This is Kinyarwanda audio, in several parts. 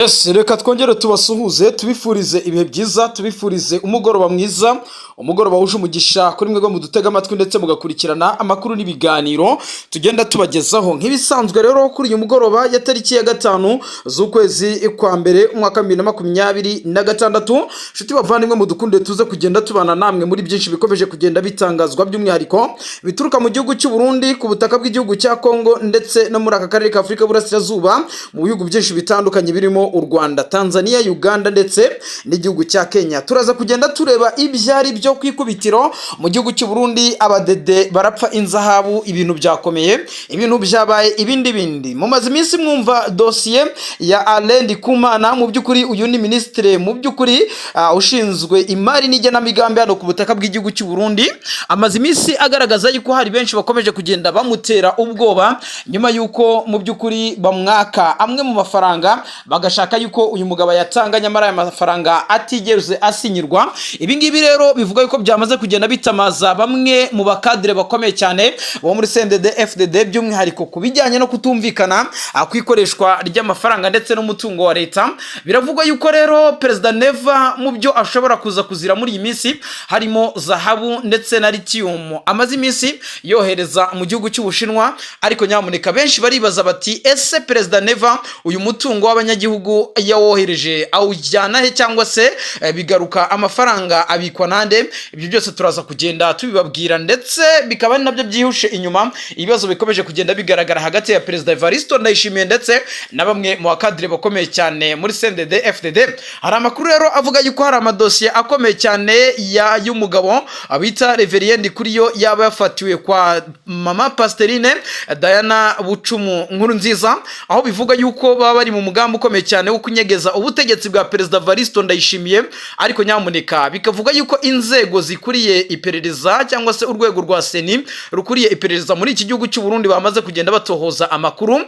Yes, reka twongere tubasuhuze, tubifurize ibihe byiza, tubifurize umugoroba mwiza, umugoroba wuje umugisha kuri mwebwe mudutega amatwi ndetse mugakurikirana amakuru n'ibiganiro tugenda tubagezaho. Nk'ibisanzwe rero, kuri uyu mugoroba ya tariki ya 5 z'ukwezi kwa mbere, umwaka wa 2026, nshuti bavandimwe mudukunde, tuze kugenda tubana namwe muri byinshi bikomeje kugenda bitangazwa, by'umwihariko bituruka mu gihugu cy'u Burundi, ku butaka bw'igihugu cya Kongo, ndetse no muri aka karere ka Afurika y'Uburasirazuba, mu bihugu byinshi bitandukanye birimo u Rwanda, Tanzania, Uganda ndetse n'igihugu cya Kenya. Turaza kugenda tureba ibyo ari byo. Ku ikubitiro, mu gihugu cy'u Burundi abadede barapfa inzahabu, ibintu byakomeye, ibintu byabaye ibindi bindi. Mumaze iminsi mwumva dosiye ya Alain Ndikumana. Mu by'ukuri uyu ni minisitiri mu by'ukuri ushinzwe imari n'igenamigambi hano ku butaka bw'igihugu cy'u Burundi. Amaze iminsi agaragaza yuko hari benshi bakomeje kugenda bamutera ubwoba nyuma yuko mu by'ukuri bamwaka amwe mu mafaranga, bagashaka yuko uyu mugabo ayatanga, nyamara aya mafaranga atigeze asinyirwa. Ibi ngibi rero bivuga yuko byamaze kugenda bitamaza bamwe mu bakadire bakomeye cyane bo muri CNDD FDD, by'umwihariko ku bijyanye no kutumvikana ku ikoreshwa ry'amafaranga ndetse n'umutungo wa leta. Biravugwa yuko rero Perezida Neva mu byo ashobora kuza kuzira muri iyi minsi harimo zahabu ndetse na lithium amaze iminsi yohereza mu gihugu cy'Ubushinwa. Ariko nyamuneka, benshi baribaza bati: "Ese Perezida Neva uyu mutungo w'abanyagihugu yawohereje awujyana he, cyangwa se bigaruka amafaranga abikwa nande?" Ibyo byose turaza kugenda tubibabwira, ndetse bikaba ari nabyo byihushe inyuma ibibazo bikomeje kugenda bigaragara hagati ya Perezida Evaristo Ndayishimiye ndetse na bamwe mu bakadire bakomeye cyane muri CNDD FDD. Hari amakuru rero avuga yuko hari amadosiye akomeye cyane ya y'umugabo bita Reverien Ndikuriyo yaba yafatiwe kwa Mama Pasiterine Diana Bucumu Nkuru Nziza, aho bivuga yuko baba bari mu mugambi ukomeye cyane wo kunyegeza ubutegetsi bwa Perezida Varisto Ndayishimiye. Ariko nyamuneka, bikavuga yuko inzego zikuriye iperereza, cyangwa se urwego rwa CENI rukuriye iperereza muri iki gihugu cy'u Burundi, bamaze kugenda batohoza amakuru.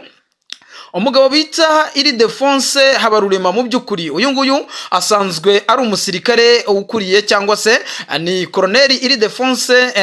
Umugabo bita Iridefonse Habarurema, mu by'ukuri uyu nguyu asanzwe ari umusirikare ukuriye, cyangwa se ni Koroneri Iridefonse,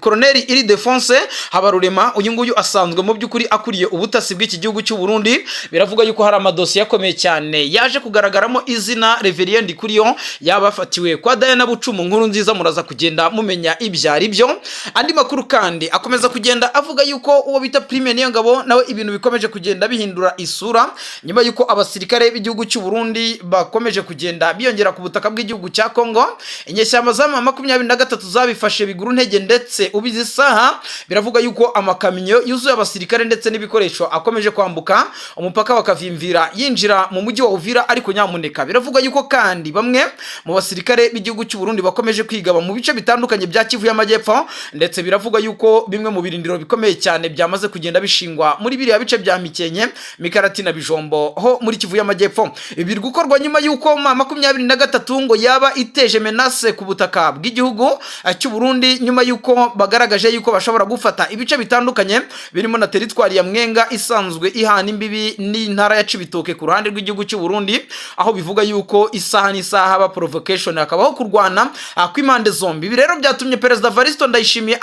Koroneri Iridefonse Habarurema. Uyu nguyu asanzwe mu by'ukuri akuriye ubutasi bw'iki gihugu cy'u Burundi. Biravuga yuko hari amadosiye akomeye cyane yaje kugaragaramo izina Reverien Ndikuriyo yaba afatiwe kwa Diana Bucumu Nkuru Nziza. Muraza kugenda mumenya ibyo ari byo. Andi makuru kandi akomeza kugenda avuga yuko uwo bita Prime Niyongabo nawe ibintu bikomeje kugenda bihindura isura, nyuma y'uko abasirikare b'igihugu cy'u Burundi bakomeje kugenda biyongera ku butaka bw'igihugu cya Kongo. Inyeshyamba za 23 zabifashe biguru ntege, ndetse ubizi isaha biravuga yuko amakamyo yuzuye abasirikare ndetse n'ibikoresho akomeje kwambuka umupaka wa Kavimvira yinjira mu mujyi wa Uvira. Ariko nyamuneka, biravuga yuko kandi bamwe mu basirikare b'igihugu cy'u Burundi bakomeje kwigaba mu bice bitandukanye bya Kivu y'Amajyepfo, ndetse biravuga yuko bimwe mu birindiro bikomeye cyane byamaze kugenda bishingwa muri biriya bice bya Mikenke, Mikarati na Bijombo ho muri Kivu y'Amajyepfo. Ibi biri gukorwa nyuma y'uko M23 ngo yaba iteje menace ku butaka bw'igihugu cy'u Burundi, nyuma y'uko bagaragaje yuko bashobora gufata ibice bitandukanye birimo na teritwari ya Mwenga isanzwe ihana imbibi n'intara ya Cibitoke ku ruhande rw'igihugu cy'u Burundi, aho bivuga yuko isaha n'isaha haba provocation, hakabaho kurwana kw'impande zombi. Ibi rero byatumye Perezida Varisto Ndayishimiye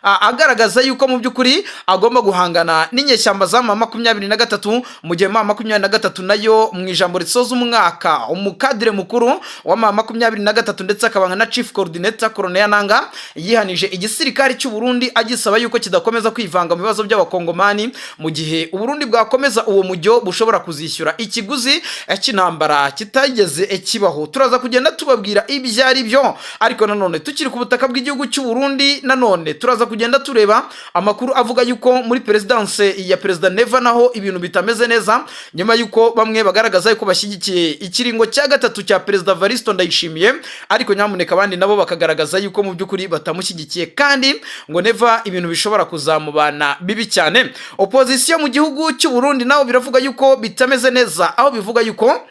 agaragaza yuko mu by'ukuri agomba guhangana n'inyeshyamba za M23, mu gihe M23 nayo mu ijambo risoza umwaka, umukadire mukuru wa M23 ndetse akaba na chief coordinator, Colonel Nanga, yihanije igisirikare cy'u Burundi agisaba yuko kidakomeza kwivanga mu bibazo by'abakongomani. Mu gihe u Burundi bwakomeza uwo mujyo, bushobora kuzishyura ikiguzi cy'intambara kitageze kibaho. Turaza kugenda tubabwira ibyo ari byo. Ariko nanone tukiri ku butaka bw'igihugu cy'u Burundi, nanone turaza kugenda tureba amakuru avuga yuko muri perezidanse ya Perezida Neva naho ibintu bitameze neza, nyuma yuko bamwe bagaragaza yuko bashyigikiye ikiringo cya gatatu cya Perezida Varisto Ndayishimiye, ariko nyamuneka abandi nabo bakagaragaza yuko mu by'ukuri batamushyigikiye, kandi ngo Neva ibintu bishobora kuzamubana bibi cyane. Opozisiyo mu gihugu cy'u Burundi naho biravuga yuko bitameze neza, aho bivuga yuko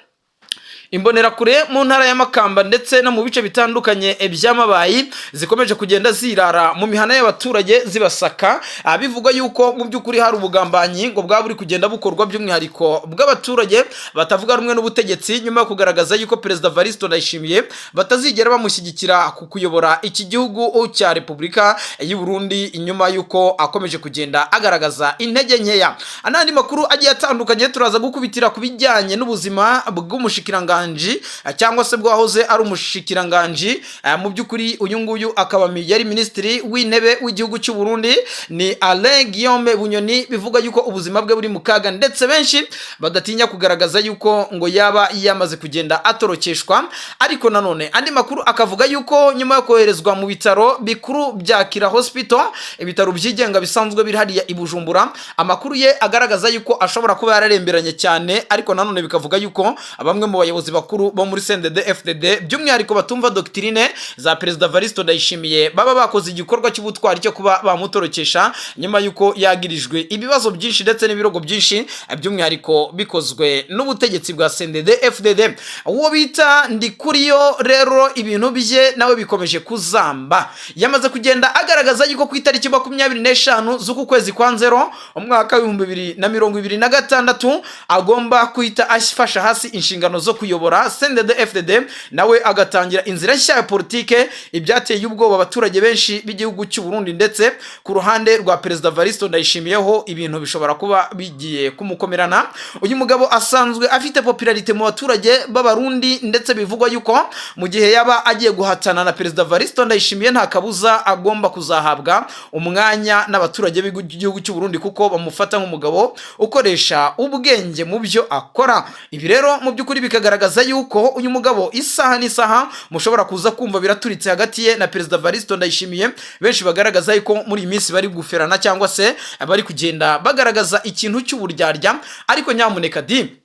Imbonerakure mu ntara ya Makamba ndetse no mu bice bitandukanye by'Amabayi zikomeje kugenda zirara mu mihana y'abaturage zibasaka. Bivugwa yuko mu by'ukuri hari ubugambanyi ngo bwaba buri kugenda bukorwa, by'umwihariko bw'abaturage batavuga rumwe n'ubutegetsi, nyuma yo kugaragaza yuko Perezida Varisto Ndayishimiye batazigera bamushyigikira ku kuyobora iki gihugu cya Repubulika y'u Burundi, nyuma yuko akomeje kugenda agaragaza intege nkeya. N'andi makuru agiye atandukanye turaza gukubitira ku bijyanye n'ubuzima bw'umushikiranganji, cyangwa se bwahoze ari umushikiranganji. Mu by'ukuri uyu nguyu akaba yari Minisitiri w'Intebe w'igihugu cy'u Burundi, ni Alain Guillaume Bunyoni. Bivuga yuko ubuzima bwe buri mu kaga, ndetse benshi badatinya kugaragaza yuko ngo yaba yamaze kugenda atorokeshwa. Ariko nanone andi makuru akavuga yuko nyuma yo koherezwa mu bitaro bikuru bya Kira Hospital, ibitaro byigenga bisanzwe biri hariya i Bujumbura, amakuru ye agaragaza yuko ashobora kuba yararemberanye cyane. Ariko nanone bikavuga yuko bamwe mu bayobozi bakuru bo muri CNDD FDD, by'umwihariko batumva doctrine za Perezida Varisto Ndayishimiye, baba bakoze igikorwa cy'ubutwari cyo kuba bamutorokesha, nyuma yuko yagirijwe ibibazo byinshi ndetse n'ibirogo byinshi, by'umwihariko bikozwe n'ubutegetsi bwa CNDD FDD. Uwo bita Ndikuriyo rero, ibintu bye nawe bikomeje kuzamba. Yamaze kugenda agaragaza yuko ku itariki 25 z'uku kwezi kwa 0 umwaka w'2026 agomba guhita afasha hasi inshingano zo kuyobora CNDD FDD, nawe agatangira inzira nshya ya politike. Ibyateye ubwoba abaturage benshi b'igihugu cy'u Burundi, ndetse ku ruhande rwa Perezida Varisto Ndayishimiyeho ibintu bishobora kuba bigiye kumukomerana. Uyu mugabo asanzwe afite popularité mu baturage b'Abarundi, ndetse bivugwa yuko mu gihe yaba agiye guhatana na Perezida Varisto Ndayishimiye, nta kabuza agomba kuzahabwa umwanya n'abaturage b'igihugu cy'u Burundi, kuko bamufata nk'umugabo ukoresha ubwenge mu byo akora. Ibi rero mu by'ukuri bikagaragaza yuko uyu mugabo isaha n'isaha mushobora kuza kumva biraturitse hagati ye na Perezida Varisto Ndayishimiye. Benshi bagaragaza yuko muri iyi minsi bari guferana, cyangwa se bari kugenda bagaragaza ikintu cy'uburyarya. Ariko nyamuneka di,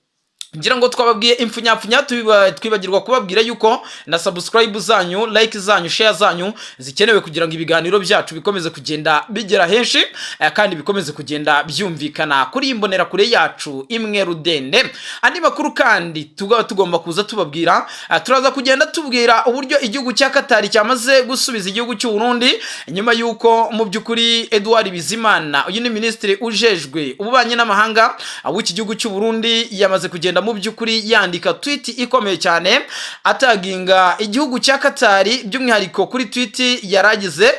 ngira ngo twababwiye impfunyapfunya, twibagirwa kubabwira yuko na subscribe zanyu, like zanyu, share zanyu zikenewe kugira ngo ibiganiro byacu bikomeze kugenda bigera henshi, kandi bikomeze kugenda byumvikana kuri iyi mbonerakure yacu imwe rudende. Andi makuru kandi tugaba tugomba kuza tubabwira, turaza kugenda tubwira uburyo igihugu cya Katari cyamaze gusubiza igihugu cy'u Burundi, nyuma yuko mu by'ukuri Edouard Bizimana, uyu ni minisitiri ujejwe ububanyi n'amahanga w'iki gihugu cy'u Burundi, yamaze kugenda mu by'ukuri yandika tweet ikomeye cyane ataginga igihugu cya Katari. By'umwihariko kuri tweet yaragize,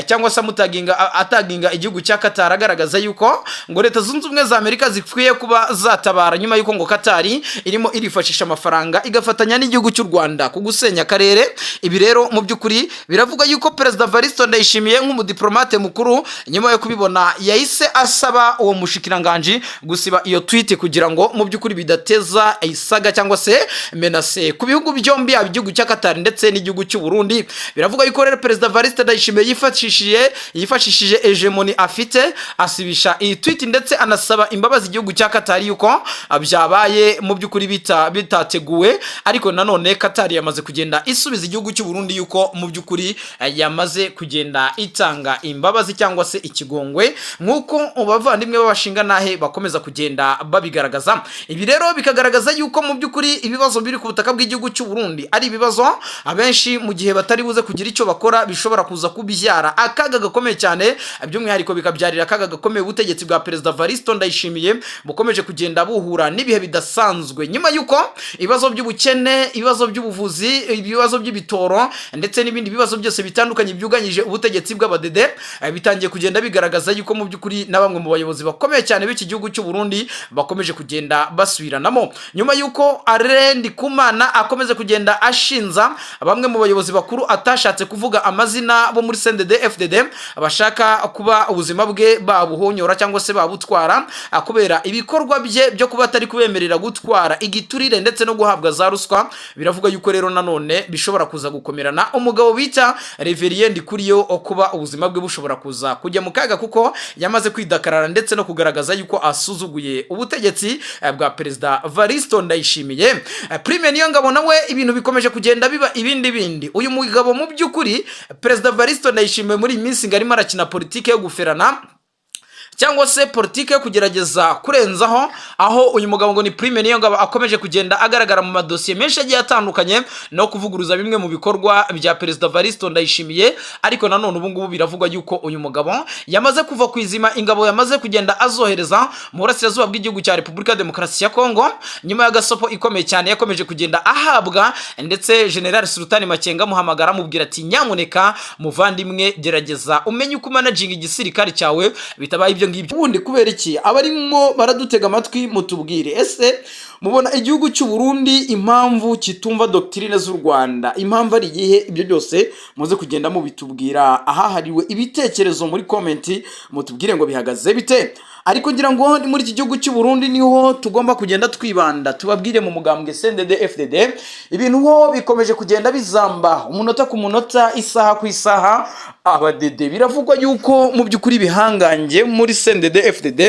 cyangwa se amutaginga, ataginga igihugu cya Katari, agaragaza yuko ngo Leta Zunze Ubumwe za Amerika zikwiye kuba zatabara, nyuma yuko ngo Katari irimo irifashisha amafaranga igafatanya n'igihugu cy'u Rwanda ku gusenya akarere. Ibi rero mu by'ukuri biravuga yuko Perezida Varisto Ndayishimiye, nk'umudiplomate mukuru, nyuma yo kubibona yahise asaba uwo mushikiranganji gusiba iyo tweet, kugira ngo mu by'ukuri bidateza isaga cyangwa se menace ku bihugu byombi, yaba igihugu cya Qatar ndetse n'igihugu cy'u Burundi. Biravuga yuko rero Perezida Variste Ndayishimiye yifashishije hégémonie afite, asibisha iyi tweet, ndetse anasaba imbabazi igihugu cya Qatar yuko byabaye mu by'ukuri bitateguwe. Ariko nanone Qatar yamaze kugenda isubiza igihugu cy'u Burundi yuko mu by'ukuri yamaze kugenda itanga imbabazi cyangwa se ikigongwe, nk'uko abavandimwe b'abashinga nahe bakomeza kugenda babigaragaza. Ibi rero bikagaragaza yuko mu by'ukuri ibibazo biri ku butaka bw'igihugu cy'u Burundi ari ibibazo abenshi mu gihe batari buze kugira icyo bakora bishobora kuza kubyara akaga gakomeye cyane, by'umwihariko bikabyarira akaga gakomeye ubutegetsi bwa Perezida Varisto Ndayishimiye, bukomeje kugenda buhura n'ibihe bidasanzwe, nyuma y'uko ibibazo by'ubukene, ibibazo by'ubuvuzi, ibibazo by'ibitoro ndetse n'ibindi bibazo byose bitandukanye byuganyije ubutegetsi bw'abadede, bitangiye kugenda bigaragaza yuko mu by'ukuri na bamwe mu bayobozi bakomeye cyane b'iki gihugu cy'u Burundi bakomeje kugenda basubiranamo, nyuma y'uko Alain Ndikumana akomeze kugenda ashinza bamwe mu bayobozi bakuru atashatse kuvuga amazina bo muri CNDD FDD bashaka kuba ubuzima bwe babuhonyora cyangwa se babutwara, kubera ibikorwa bye byo kuba atari kubemerera gutwara igiturire ndetse no guhabwa za ruswa. Biravuga yuko rero nanone bishobora kuza gukomerana umugabo bita Reverien Ndikuriyo kuba ubuzima bwe bushobora kuza kujya mu kaga, kuko yamaze kwidakarara ndetse no kugaragaza yuko asuzuguye ubutegetsi bwa Perezida Varisto Ndayishimiye. Prime Niyongabo nawe ibintu bikomeje kugenda biba ibindi bindi. Uyu mugabo mu by'ukuri, Perezida Varisto Ndayishimiye muri iyi minsi ngo arimo arakina politike yo guferana cyangwa se yo gufatanyirizamo igihugu cy'u Burundi cyangwa se politike yo kugerageza kurenzaho, aho uyu mugabo ngo ni Prime Niyongabo akomeje kugenda agaragara mu madosiye menshi agiye atandukanye no kuvuguruza bimwe mu bikorwa bya Perezida Varisto Ndayishimiye. Ariko nanone ubu ngubu biravugwa yuko uyu mugabo yamaze kuva ku izima, ingabo yamaze kugenda azohereza mu burasirazuba bw'igihugu cya Repubulika ya Demokarasi ya Kongo, nyuma y'agasopo ikomeye cyane yakomeje kugenda ahabwa, ndetse General Sultani Makenga amuhamagara amubwira ati: "Nyamuneka muvandimwe, gerageza umenye uko umanaginga igisirikare cyawe, bitabaye ibyo ngibyo." Ubundi kubera iki abarimo baradutega amatwi, mutubwire: ese mubona igihugu cy'u Burundi impamvu kitumva doctrine z'u Rwanda impamvu ari iyihe? Ibyo byose muze kugenda mubitubwira ahahariwe ibitekerezo muri comment, mutubwire ngo bihagaze bite. Ariko ngira ngo ni muri iki gihugu cy'u Burundi niho tugomba kugenda twibanda, tubabwire mu mugambwe CNDD FDD ibintu ho bikomeje kugenda bizamba umunota ku munota, isaha ku isaha. Abadede biravugwa yuko mu by'ukuri bihangange muri CNDD FDD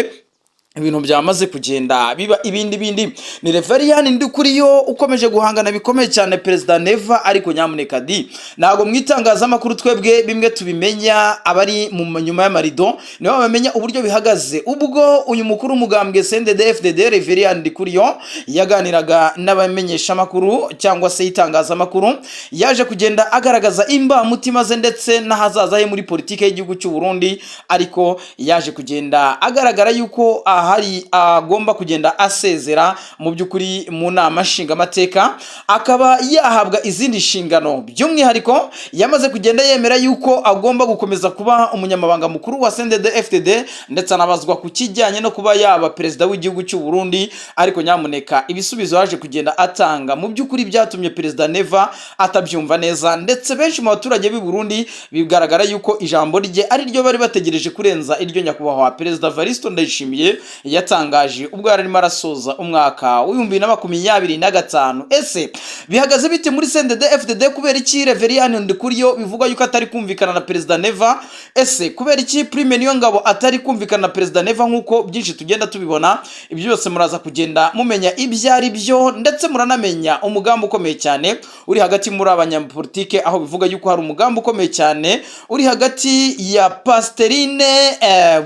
ibintu byamaze kugenda biba ibindi bindi. Ni Reverien Ndikuriyo ukomeje guhangana bikomeye cyane Perezida Neva. Ariko nyamuneka di, ntabwo mu itangazamakuru twebwe bimwe tubimenya, abari mu nyuma y'amarido nibo bamenya uburyo bihagaze. Ubwo uyu mukuru w'umugambwe CNDD FDD Reverien Ndikuriyo yaganiraga n'abamenyeshamakuru cyangwa se itangazamakuru, yaje kugenda agaragaza imbamutima ze ndetse n'ahazaza he muri politike y'igihugu cy'u Burundi. Ariko yaje kugenda agaragara yuko ahari agomba kugenda asezera mu by'ukuri mu nama nshingamateka, akaba yahabwa izindi nshingano. By'umwihariko yamaze kugenda yemera yuko agomba gukomeza kuba umunyamabanga mukuru wa CNDD FDD, ndetse anabazwa ku kijyanye no kuba yaba perezida w'igihugu cy'u Burundi. Ariko nyamuneka ibisubizo yaje kugenda atanga mu by'ukuri byatumye Perezida Neva atabyumva neza, ndetse benshi mu baturage b'i Burundi bigaragara yuko ijambo rye ari ryo bari bategereje kurenza iryo nyakubahwa Perezida Varisto Ndayishimiye yatangaje ubwo yari arimo arasoza umwaka w'2025. Ese bihagaze bite muri CNDD FDD? Kubera iki Reverien Ndikuriyo bivugwa yuko atari kumvikana na Perezida Neva? Ese kubera iki Prime Niyongabo atari kumvikana na Perezida Neva, nk'uko byinshi tugenda tubibona? Ibyo byose muraza kugenda mumenya ibyo ari byo, ndetse muranamenya umugambi ukomeye cyane uri hagati muri abanyapolitike, aho bivuga yuko hari umugambi ukomeye cyane uri hagati ya Pasiterine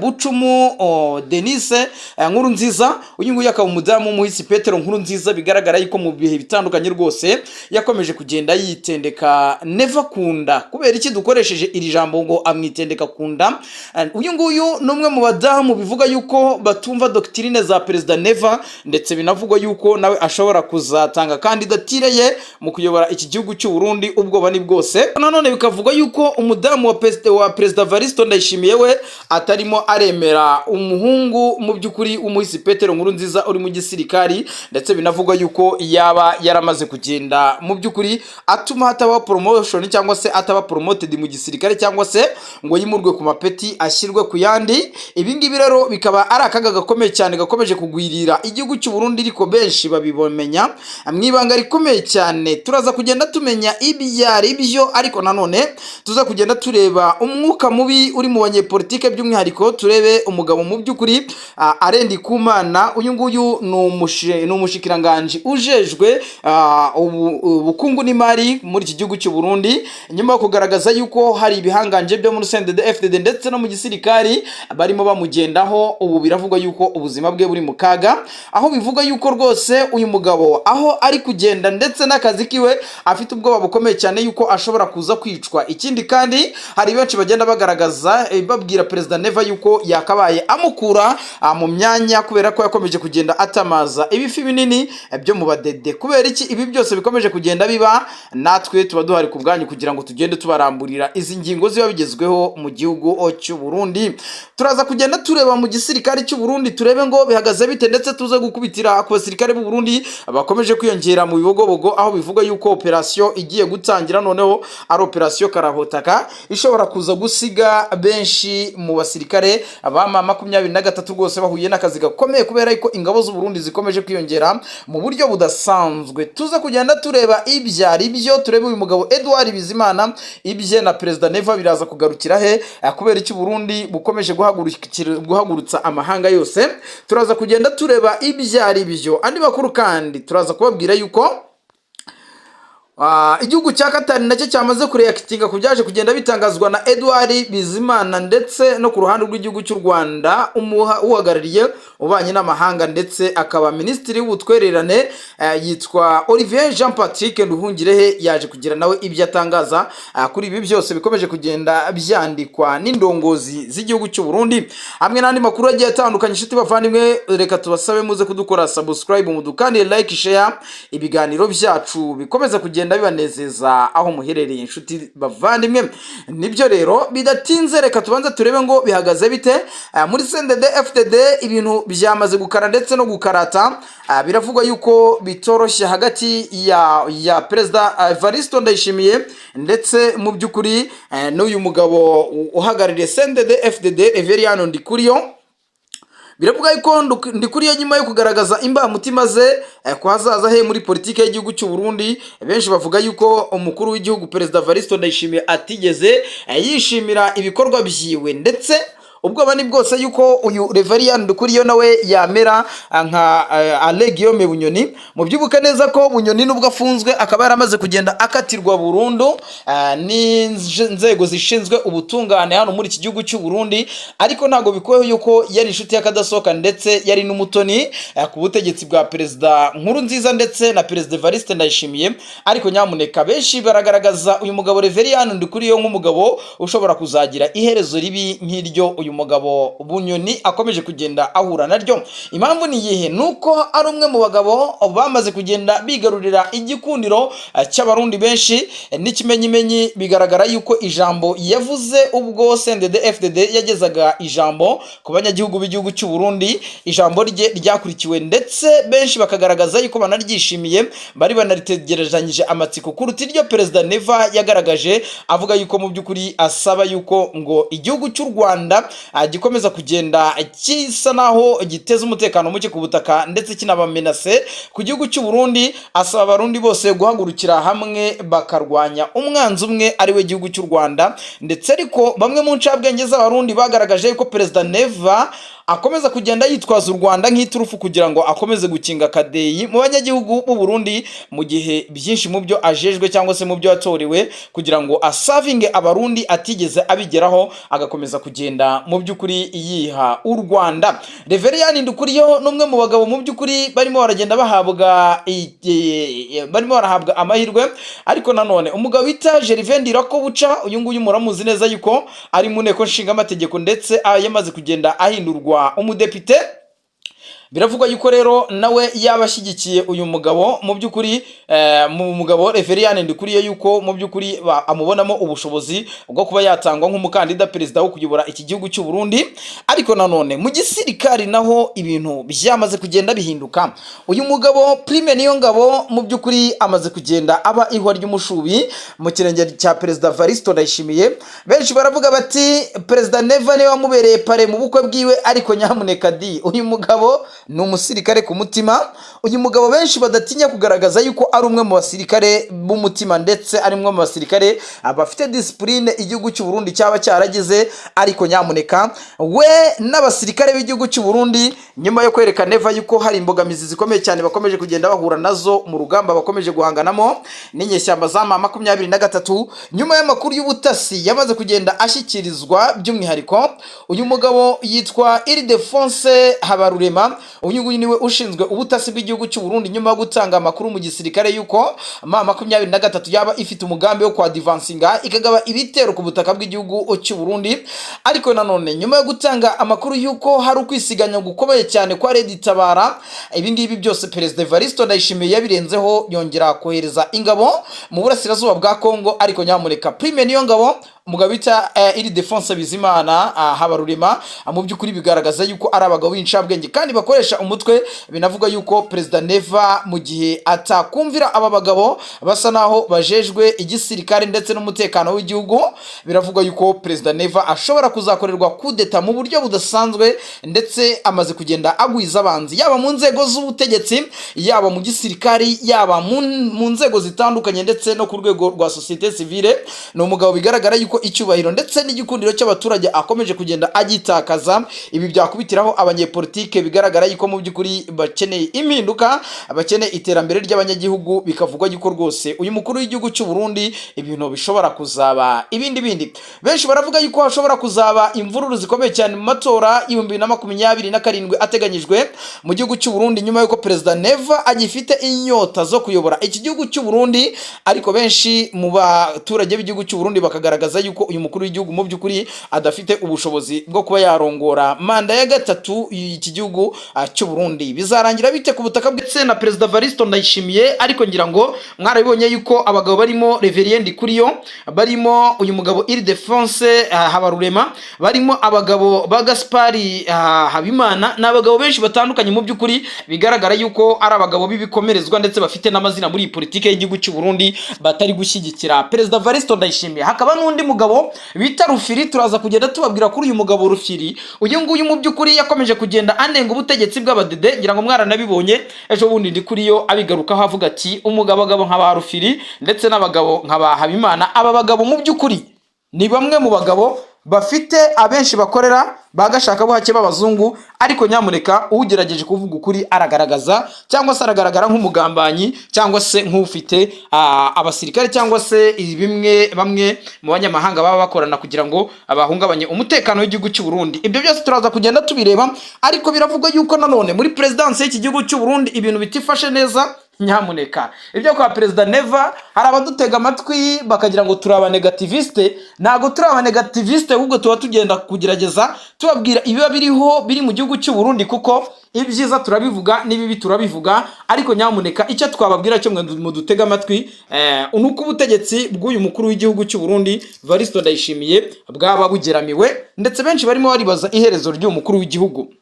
Bucumu Denise Nkurunziza. Uyu nguyu akaba umudamu w'umuhisi Petero Nkurunziza. Bigaragara yuko mu bihe bitandukanye rwose yakomeje kugenda yitendeka Neva kunda. Kubera iki dukoresheje iri jambo ngo amwitendeka kunda? Uyu nguyu ni umwe mu badamu bivuga yuko batumva doctrine za Perezida Neva, ndetse binavugwa yuko nawe ashobora kuzatanga kandidatire ye mu kuyobora iki gihugu cy'u Burundi. Ubwoba ni bwose. Nanone bikavugwa yuko umudamu wa Perezida Varisto Ndayishimiye we atarimo aremera umuhungu mu by'ukuri w'umuhisi Petero Nkurunziza uri mu gisirikari, ndetse binavugwa yuko yaba yaramaze kugenda mu by'ukuri atuma hatabaho promotion cyangwa se ataba promoted mu gisirikare, cyangwa se ngo yimurwe ku mapeti ashyirwe ku yandi. Ibi ngibi rero bikaba ari akaga gakomeye cyane gakomeje kugwirira igihugu cy'u Burundi, ariko benshi babibomenya mu ibanga rikomeye cyane. Turaza kugenda tumenya ibyo ari byo, ariko nanone tuza kugenda tureba umwuka mubi uri mu banyepolitike, by'umwihariko turebe umugabo mu by'ukuri Alain Kumana. Uyu nguyu ni umushikiranganji ujejwe ubukungu n'imari muri iki gihugu cy'u Burundi, nyuma yo kugaragaza yuko hari ibihanganje byo muri CNDD FDD ndetse no mu gisirikari barimo bamugendaho. Ubu biravugwa yuko ubuzima bwe buri mu kaga, aho bivuga yuko rwose uyu mugabo aho ari kugenda ndetse n'akazi kiwe afite ubwoba bukomeye cyane yuko ashobora kuza kwicwa. Ikindi kandi hari benshi bagenda bagaragaza babwira Perezida Neva yuko yakabaye amukura mu myanya, kubera ko yakomeje kugenda atamaza ibifi binini byo mu badede. Kubera iki ibi byose bikomeje kugenda biba? Natwe tuba duhari ku bwanyu kugira ngo tugende tubaramburira izi ngingo ziba bigezweho mu gihugu cy'u Burundi. Turaza kugenda tureba mu gisirikare cy'u Burundi, turebe ngo bihagaze bite, ndetse tuze gukubitira ku basirikare b'u Burundi bakomeje kwiyongera mu Bibogobogo, aho bivuga yuko operasiyo igiye gutangira noneho ari operasiyo karahotaka ishobora kuza gusiga benshi mu basirikare ba M23 rwose bahuye n'akazi gakomeye, kubera yuko ingabo z'u Burundi zikomeje kwiyongera mu buryo budasanzwe. Tuza kugenda tureba ibyo ari byo, turebe uyu mugabo Edouard Bizimana, ibye na Perezida Neva biraza kugarukira he? Kubera iki Burundi bukomeje guhagurutsa amahanga yose? Turaza kugenda tureba ibyo ari byo. Andi makuru kandi turaza kubabwira yuko Igihugu cya Katari nacyo cyamaze kureactinga ku byaje kugenda bitangazwa na Edouard Bizimana, ndetse no ku ruhande rw'igihugu cy'u Rwanda uhagarariye ububanyi n'amahanga ndetse akaba minisitiri w'ubutwererane, yitwa Olivier Jean Patrick Nduhungirehe, yaje kugira nawe ibyo atangaza kuri ibi byose bikomeje kugenda byandikwa n'indongozi z'igihugu cy'u Burundi, hamwe n'andi makuru agiye atandukanye. Inshuti bavandimwe, reka tubasabe muze kudukora subscribe, mudukandire like, share, ibiganiro byacu bikomeza kugenda bibanezeza aho muherereye. Inshuti bavandimwe, nibyo rero, bidatinze reka tubanze turebe ngo bihagaze bite muri CNDD FDD. Ibintu byamaze gukara ndetse no gukarata. Biravugwa yuko bitoroshye hagati ya Perezida Evariste Ndayishimiye ndetse mu by'ukuri n'uyu mugabo uhagarariye CNDD FDD, Reverien Ndikuriyo. Biravuga yuko Ndikuriyo, nyuma yo kugaragaza imbamutima ze ku hazaza he muri politiki y'igihugu cy'u Burundi, benshi bavuga yuko umukuru w'igihugu Perezida Evariste Ndayishimiye atigeze yishimira ibikorwa byiwe, ndetse ubwoba ni bwose yuko uyu Reverien Ndikuriyo nawe yamera nka Alain Guillaume Bunyoni. Mubyibuke neza ko Bunyoni, nubwo afunzwe akaba yaramaze kugenda akatirwa burundu n'inzego zishinzwe ubutungane hano muri iki gihugu cy'u Burundi, ariko ntabwo bikuweho yuko yari inshuti y'akadasohoka ndetse yari n'umutoni ku butegetsi bwa Perezida Nkurunziza ndetse na Perezida Evariste Ndayishimiye. Ariko nyamuneka, benshi baragaragaza uyu mugabo Reverien Ndikuriyo nk'umugabo ushobora kuzagira iherezo ribi nk'iryo uyu mugabo Bunyoni akomeje kugenda ahura naryo. Impamvu ni iyihe? Ni uko ari umwe mu bagabo bamaze kugenda bigarurira igikundiro cy'Abarundi benshi. N'ikimenyimenyi, bigaragara yuko ijambo yavuze ubwo CNDD FDD yagezaga ijambo ku banyagihugu b'igihugu cy'u Burundi, ijambo rye ryakurikiwe ndetse benshi bakagaragaza yuko banaryishimiye, bari banaritegerezanyije amatsiko kuruta iryo Perezida Neva yagaragaje avuga yuko mu by'ukuri asaba yuko ngo igihugu cy'u Rwanda gikomeza kugenda gisa naho giteza umutekano muke ku butaka ndetse kinabamenase ku gihugu cy'u Burundi, asaba Abarundi bose guhagurukira hamwe bakarwanya umwanzi umwe, ari we gihugu cy'u Rwanda. Ndetse ariko bamwe mu ncabwenge z'Abarundi bagaragaje yuko Perezida Neva akomeza kugenda yitwaza u Rwanda nk'iturufu kugira ngo akomeze gukinga akadeyi mu banyagihugu b'u Burundi, mu gihe byinshi mu byo ajejwe cyangwa se mu byo yatorewe kugira ngo aservinge Abarundi atigeze abigeraho, agakomeza kugenda mu by'ukuri yiha u Rwanda. Reverien Ndikuriyo n'umwe mu bagabo mu by'ukuri barimo baragenda bahabwa barimo barahabwa amahirwe. Ariko nanone umugabo bita Gervais Ndirakobuca, uyu nguyu muramuzi neza yuko ari mu nteko nshingamategeko ndetse yamaze kugenda ahindurwa umudepite. Biravugwa yuko rero nawe yaba ashyigikiye uyu mugabo mu by'ukuri, mu mugabo Reverien Ndikuriye, yuko mu by'ukuri amubonamo ubushobozi bwo kuba yatangwa nk'umukandida perezida wo kuyobora iki gihugu cy'u Burundi. Ariko nanone mu gisirikari naho ibintu byamaze kugenda bihinduka. Uyu mugabo Prime Niyongabo mu by'ukuri amaze kugenda aba ihwa ry'umushubi mu kirenge cya Perezida Evariste Ndayishimiye. Benshi baravuga bati Perezida Neva niwe wamubereye parrain mu bukwe bwiwe, ariko nyamuneka di, uyu mugabo ni umusirikare ku mutima. Uyu mugabo benshi badatinya kugaragaza yuko ari umwe mu basirikare b'umutima, ndetse ari umwe mu basirikare bafite discipline igihugu cy'u Burundi cyaba cyaragize. Ariko nyamuneka, we n'abasirikare b'igihugu cy'u Burundi, nyuma yo kwereka Neva yuko hari imbogamizi zikomeye cyane bakomeje kugenda bahura nazo mu rugamba bakomeje guhanganamo n'inyeshyamba za M23, nyuma y'amakuru y'ubutasi yamaze kugenda ashyikirizwa by'umwihariko uyu mugabo yitwa Ildefonse Habarurema, uyu nguyu niwe ushinzwe ubutasi bw'igihugu cy'u Burundi, nyuma yo gutanga amakuru mu gisirikare yuko M23 yaba ifite umugambi wo kwadvancinga ikagaba ibitero ku butaka bw'igihugu cy'u Burundi, ariko nanone nyuma yo gutanga amakuru yuko hari ukwisiganya gukomeye cyane kwa Red Tabara, ibi ngibi byose Perezida Evariste Ndayishimiye yabirenzeho, yongera kohereza ingabo mu burasirazuba bwa Kongo. Ariko nyamuneka, Prime Niyongabo, umugabo bita Ildefonse Bizimana Habarurema, mu by'ukuri bigaragaza yuko ari abagabo b'incabwenge kandi bakoresha umutwe. Binavuga yuko Perezida Neva, mu gihe atakumvira aba bagabo basa naho bajejwe igisirikare ndetse n'umutekano w'igihugu, biravugwa yuko Perezida Neva ashobora kuzakorerwa kudeta mu buryo budasanzwe. Ndetse amaze kugenda agwiza abanzi, yaba mu nzego z'ubutegetsi, yaba mu gisirikari, yaba mu nzego zitandukanye, ndetse no ku rwego rwa sosiyete sivile. Ni umugabo bigaragara yuko yuko icyubahiro ndetse n'igikundiro cy'abaturage akomeje kugenda agitakaza. Ibi byakubitiraho abanyepolitike bigaragara yuko mu by'ukuri bakeneye impinduka, bakeneye iterambere ry'abanyagihugu, bikavugwa yuko rwose uyu mukuru w'igihugu cy'u Burundi ibintu bishobora kuzaba ibindi bindi. Benshi baravuga yuko hashobora kuzaba imvururu zikomeye cyane mu matora y'2027 ateganyijwe mu gihugu cy'u Burundi, nyuma y'uko Perezida Neva agifite inyota zo kuyobora iki gihugu cy'u Burundi. Ariko benshi mu baturage b'igihugu cy'u Burundi bakagaragaza yuko uyu mukuru w'igihugu mu by'ukuri adafite ubushobozi bwo kuba yarongora manda ya gatatu y'iki gihugu cy'u Burundi. Bizarangira bite ku butaka ndetse na Perezida Varisto Ndayishimiye? Ariko ngira ngo mwarabibonye yuko abagabo barimo Reverien Ndikuriyo, barimo uyu mugabo Ildefonse Habarurema, barimo abagabo ba Gaspari Habimana, ni abagabo benshi batandukanye mu by'ukuri bigaragara yuko ari abagabo b'ibikomerezwa ndetse bafite n'amazina muri iyi politike y'igihugu cy'u Burundi, batari gushyigikira Perezida Varisto Ndayishimiye. Hakaba n'undi mugabo bita Rufiri. Turaza kugenda tubabwira kuri uyu mugabo Rufiri. Uyu nguyu mu by'ukuri yakomeje kugenda anenga ubutegetsi bw'abadede. Ngira ngo mwaranabibonye ejo bundi ndi kuri yo abigarukaho, avuga ati umugabo agabo nka ba Rufiri ndetse n'abagabo nka ba Habimana, aba bagabo mu by'ukuri ni bamwe mu bagabo bafite abenshi bakorera ba gashakabuhake b'abazungu, ariko nyamuneka ugerageje kuvuga ukuri aragaragaza cyangwa se aragaragara nk'umugambanyi cyangwa se nk'ufite abasirikare cyangwa se bimwe bamwe mu banyamahanga baba bakorana kugira ngo bahungabanye umutekano w'igihugu cy'u Burundi. Ibyo byose turaza kugenda tubireba, ariko biravugwa yuko nanone muri perezidansi y'iki gihugu cy'u Burundi ibintu bitifashe neza. Nyamuneka, ibyo kwa Perezida Neva, hari abadutega amatwi bakagira ngo turi abanégativiste. Ntabwo turi abanégativiste, ahubwo tuba tugenda kugerageza tubabwira ibiba biriho biri mu gihugu cy'u Burundi, kuko ibyiza turabivuga n'ibibi turabivuga. Ariko nyamuneka icyo twababwira cyo mwe mudutega amatwi ni uko ubutegetsi bw'uyu mukuru w'igihugu cy'u Burundi Varisto Ndayishimiye bwaba bugeramiwe, ndetse benshi barimo baribaza iherezo ry'uyu mukuru w'igihugu.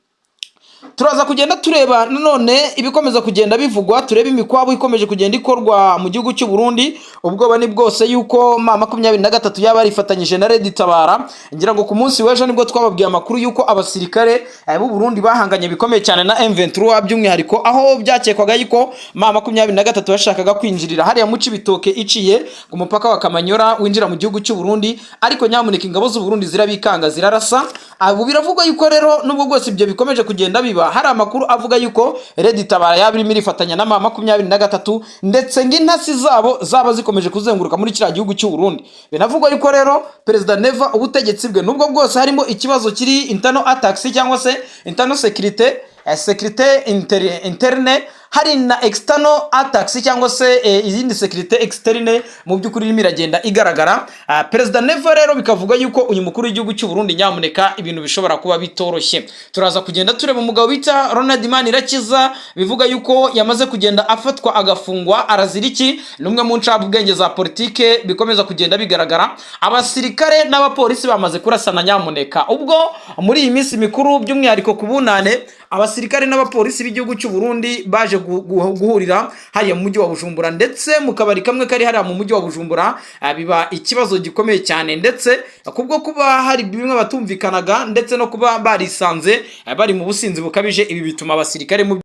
Turaza kugenda tureba nanone ibikomeza kugenda bivugwa, turebe imikwabu ikomeje kugenda ikorwa mu gihugu cy'u Burundi. Ubwoba ni bwose yuko M23 yaba yarifatanyije na Red Tabara. Ngira ngo ku munsi w'ejo nibwo twababwiye amakuru yuko abasirikare b'u Burundi bahanganye bikomeye cyane na M23, by'umwihariko aho byakekwaga yuko M23 yashakaga kwinjirira hariya mu Cibitoke iciye ku mupaka wa Kamanyora winjira mu gihugu cy'u Burundi, ariko nyamuneka ingabo z'u Burundi zirabikanga, zirarasa. Abo biravugwa yuko rero nubwo bwose ibyo bikomeje kugenda biba, hari amakuru avuga yuko Red Tabara yaba irimo irifatanya na M23, ndetse ng'intasi zabo zaba zikomeje kuzenguruka muri kiriya gihugu cy'u Burundi. Binavugwa yuko rero Perezida Neva ubutegetsi bwe, nubwo bwose harimo ikibazo kiri internal attacks cyangwa se internal security, sécurité interne, hari na external attacks cyangwa se izindi sécurité externe, mu by'ukuri irimo iragenda igaragara. Perezida Neva rero bikavuga yuko uyu mukuru w'igihugu cy'u Burundi nyamuneka ibintu bishobora kuba bitoroshye. Turaza kugenda tureba umugabo bita Ronald Manirakiza, bivuga yuko yamaze kugenda afatwa agafungwa. Arazira iki? Ni umwe mu ncabwenge za politike bikomeza kugenda bigaragara. Abasirikare n'abapolisi bamaze kurasana nyamuneka ubwo muri iyi minsi mikuru, by'umwihariko ku bunane, abasirikare n'abapolisi b'igihugu cy'u Burundi baje guhurira hariya mu mujyi wa Bujumbura, ndetse mu kabari kamwe kari hariya mu mujyi wa Bujumbura, biba ikibazo gikomeye cyane, ndetse kubwo kuba hari bimwe batumvikanaga ndetse no kuba barisanze bari mu businzi bukabije, ibi bituma abasirikare mu